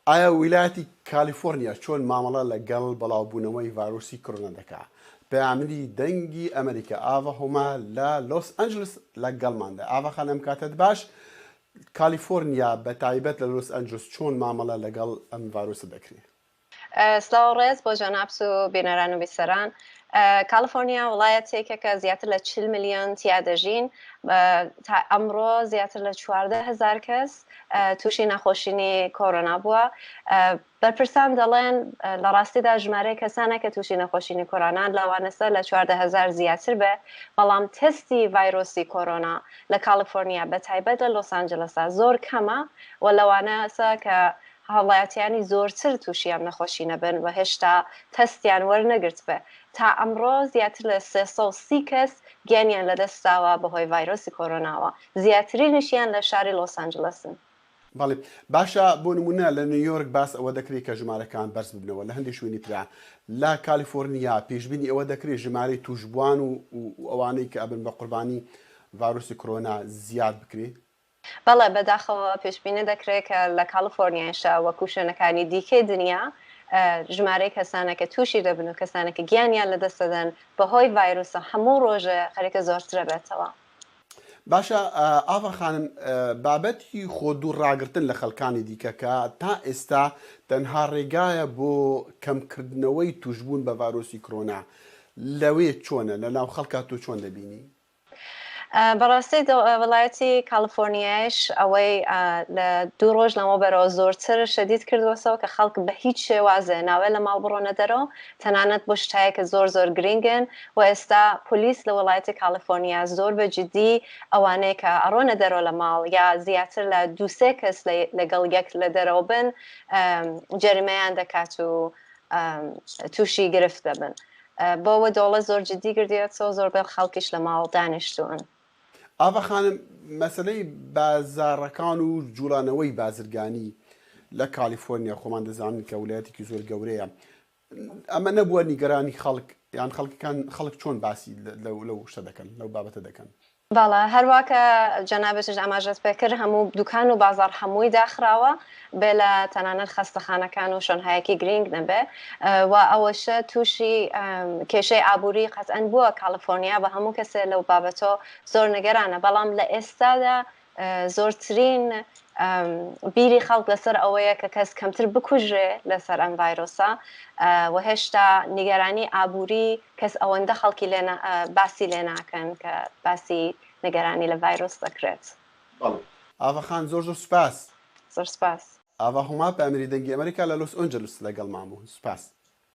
ئایا ویلایەتی کالیفۆرنیا چۆن مامەڵە لەگەڵ بڵاوبوونەوەی ڤایرۆسی کۆرۆنا دەکا؟ پەیامنێری دەنگی ئەمەریکا ئاڤا هۆما لە لۆس ئەنجلس لەگەڵماندایە. ئاڤا خان ئەم کاتەت باش، کالیفۆرنیا بە تایبەت لە لۆس ئەنجلس چۆن مامەڵە لەگەڵ ئەم ڤایرۆسە دەکرێ؟ سلاو و ڕێز بۆ جەنابت و بینەران و بیسەران. کالیفۆرنیا وڵایەتێکە کە زیاتر لە 40 ملیۆن تیا دەژین. تا ئەمڕۆ زیاتر لە 14 هەزار کەس تووشی نەخۆشینی کۆرۆنا بووە. بەرپرسان دەڵێن لە ڕاستیدا ژمارەی کەسانە کە تووشی نەخۆشینی کۆرۆنان لەوانەسە لە 14 هەزار زیاتر بێ، بەڵام تستی ڤایرۆسی کۆرۆنا لە کالیفۆرنیا بە تایبەت لە لۆس ئەنجلسا زۆر کەمە و لەوانەسە کە هاوڵاتیانی زۆرتر تووشی ئەم نەخۆشینە بن و هێشتا تەستیان وەرنەگرت بێ. تا ئەمڕۆ زیاتر لە 330 کەس گیانیان لەدەستداوە بەهۆی ڤایرۆسی کۆرۆناوە، زیاترینیشیان لە شاری لۆس ئەنجلسن. بەڵێ باشە، بۆ نمونە لە نیویۆرک باس ئەوە دەکرێت کە ژمارەکان بەرز ببنەوە، لە هەندێک شوێنی ترا لە کالیفۆرنیا پێشبینی ئەوە دەکرێت ژمارەی توشبووان و ئەوانەی کە ئەبن بە قوربانی ڤایرۆسی کۆرۆنا زیاد بکرێ؟ بەڵێ، بەداخەوە پێشبینی دەکرێت کە لە کالیفۆرنیایشا وەکو شوێنەکانی دیکەی دنیا ژمارەی کەسانە کە تووشی دەبن و کەسانە کە گیانیان لەدەست دەدەن بەهۆی ڤایرۆسە هەموو ڕۆژێ خەریکە زۆرترە بێتەوە. باشە ئاڤا خانم، بابەتی خۆ دوور ڕاگرتن لە خەڵکانی دیکە کە تا ئێستا تەنها ڕێگایە بۆ کەمکردنەوەی توشبوون بە ڤایرۆسی کرۆنا لەوێ چۆنە؟ لە ناو خەڵکا تۆ چۆن دەبینی؟ بەڕاستی وڵایەتی کالیفۆرنیایش ئەوەی لە دوو ڕۆژ لەمەوبەرەوە زۆرتر شەدید کردووەسەوە کە خەڵک بە هیچ شێوازێ ناوێ لە ماڵ بڕۆنە دەرەوە، تەنانەت بۆ شتایە کە زۆر زۆر گرینگن. و ئێستا پۆلیس لە وڵایەتی کالیفۆرنیا زۆر بە جدی ئەوانەی کە ئەڕۆنە دەرەوە لە ماڵ یا زیاتر لە دوو سێ کەس لەگەڵ یەک لە دەرەوە بن جەریمەیان دەکات و تووشی گرفت دەبن. بۆوە دەوڵەت زۆر جدی گردیەتەوە، زۆربەی خەڵکیش لە ماڵ دانیشتوون. ئاڤا خانم، مەسەلەی بازاڕەکان و جوڵانەوەی بازرگانی لە کالیفۆرنیا، خۆمان دەزانین کە ولایەتێکی زۆر گەورەیە، ئەمە نەبووە نیگەرانی خەڵک یان خەڵکەکان، خەڵک چۆن باسی لەو شتە دەکەن، لەو بابەتە دەکەن؟ بەڵێ، هەروا کە جەنابتیش ئاماژەت پێ کرد هەموو دوکان و بازاڕ هەمووی داخراوە بێ لە تەنانەت خەستەخانەکان و شۆنهایەکی گرینگ نەبێ و ئەوەشە تووشی کێشەی ئابووری قەتئەن بووە کالیفۆرنیا و هەموو کەسێ لەو بابەتۆ زۆر نگەرانە، بەڵام لە ئێستادا زۆرترین بیری خەڵک لەسەر ئەوەیە کە کەس کەمتر بکوژرێ لەسەر ئەم ڤایرۆسە و هێشتا نیگەرانی ئابووری کەس ئەوەندە خەڵکی لێ باسی لێ ناکەن کە باسی نیگەرانی لە ڤایرۆس دەکرێت. بەڵێ ئاڤا خان، زۆر زۆر سوپاس. زۆر سوپاس. ئاڤا هوما، پەیامنێری دەنگی ئەمەریکا لە لۆس ئەنجلس لەگەڵمان بوو. سوپاس.